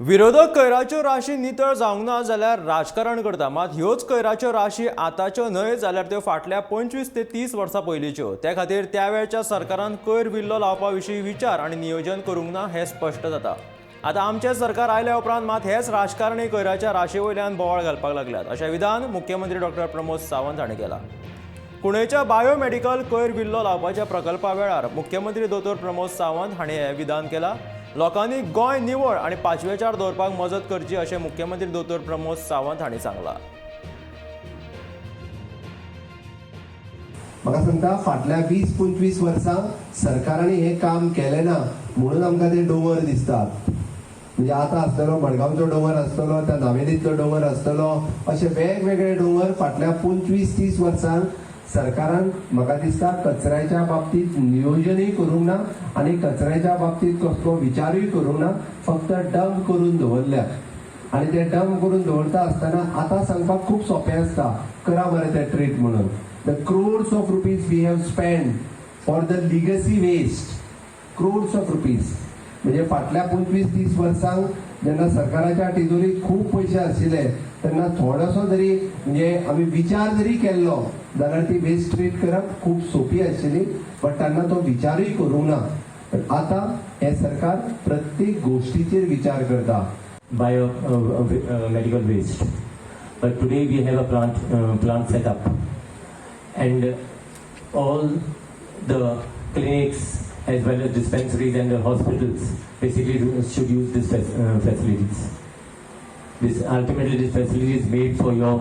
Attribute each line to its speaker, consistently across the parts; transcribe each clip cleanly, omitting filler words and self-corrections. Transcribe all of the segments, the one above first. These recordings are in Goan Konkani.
Speaker 1: विरोधक कोयराच्यो राशी नितळ जावंक ना जाल्यार राजकारण करता. मात ह्योच कोयराच्यो राशी आतांच्यो न्हय जाल्यार त्यो फाटल्या 25 ते 30 वर्सां पयलींच्यो. त्या खातीर त्या वेळच्या सरकारान कोयर विल्लो लावपा विशीं विचार आनी नियोजन करूंक ना हें स्पश्ट जाता. आतां आमचें सरकार आयल्या उपरांत मात हेच राजकारणी कोयराच्या राशी वयल्यान बोवाळ घालपाक लागल्यात, अशें विधान मुख्यमंत्री डॉक्टर प्रमोद सावंत हांणी केलां. कुणेच्या बायोमेडिकल कोयर विल्लो लावपाच्या प्रकल्पा वेळार मुख्यमंत्री दोतोर प्रमोद सावंत हांणी हें विधान केलां. लोकांनी गोंय निवळ आनी पाचवेचार दवरपाक मजत करची अशें मुख्यमंत्री दोतोर प्रमोद सावंत हांणी सांगलां.
Speaker 2: म्हाका सांगता, फाटल्या 20-25 वर्सां सरकारांनी हें काम केलें ना म्हणून आमकां ते दोंगर दिसतात. म्हणजे आतां आसतलो मडगांवचो दोंगर आसतलो, त्या नावेलींतलो दोंगर आसतलो, अशे वेगवेगळे दोंगर. फाटल्या 25-30 वर्सांत सरकारान म्हाका दिसता कचऱ्याच्या बाबतींत नियोजनूय करूंक ना आनी कचऱ्याच्या बाबतींत कसलो विचारूय करूंक ना. फक्त डंप करून दवरल्या आनी ते डंप करून दवरता आसतना आतां सांगपाक खूब सोंपें आसता, करा मरे ते ट्रीट म्हणून. The crores of rupees we have spend for the legacy waste, crores of rupees. म्हणजे फाटल्या 25-30 वर्सांक जेन्ना सरकाराच्या तिजोरीत खूब पयशे आशिल्ले तेन्ना थोडोसो जरी म्हणजे आमी विचार जरी केल्लो जाल्यार ती वेस्ट ट्रीट करप खूब सोंपी आशिल्ली, बट तेन्ना तो विचारूय करूंक ना. पण आतां हें सरकार प्रत्येक गोश्टीचेर विचार करता.
Speaker 3: Bio medical waste. But today we have a plant set up, and all the clinics as well as dispensaries and the hospitals basically should use this facilities. This ultimately this facility is made for your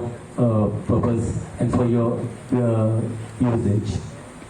Speaker 3: purpose and for your usage.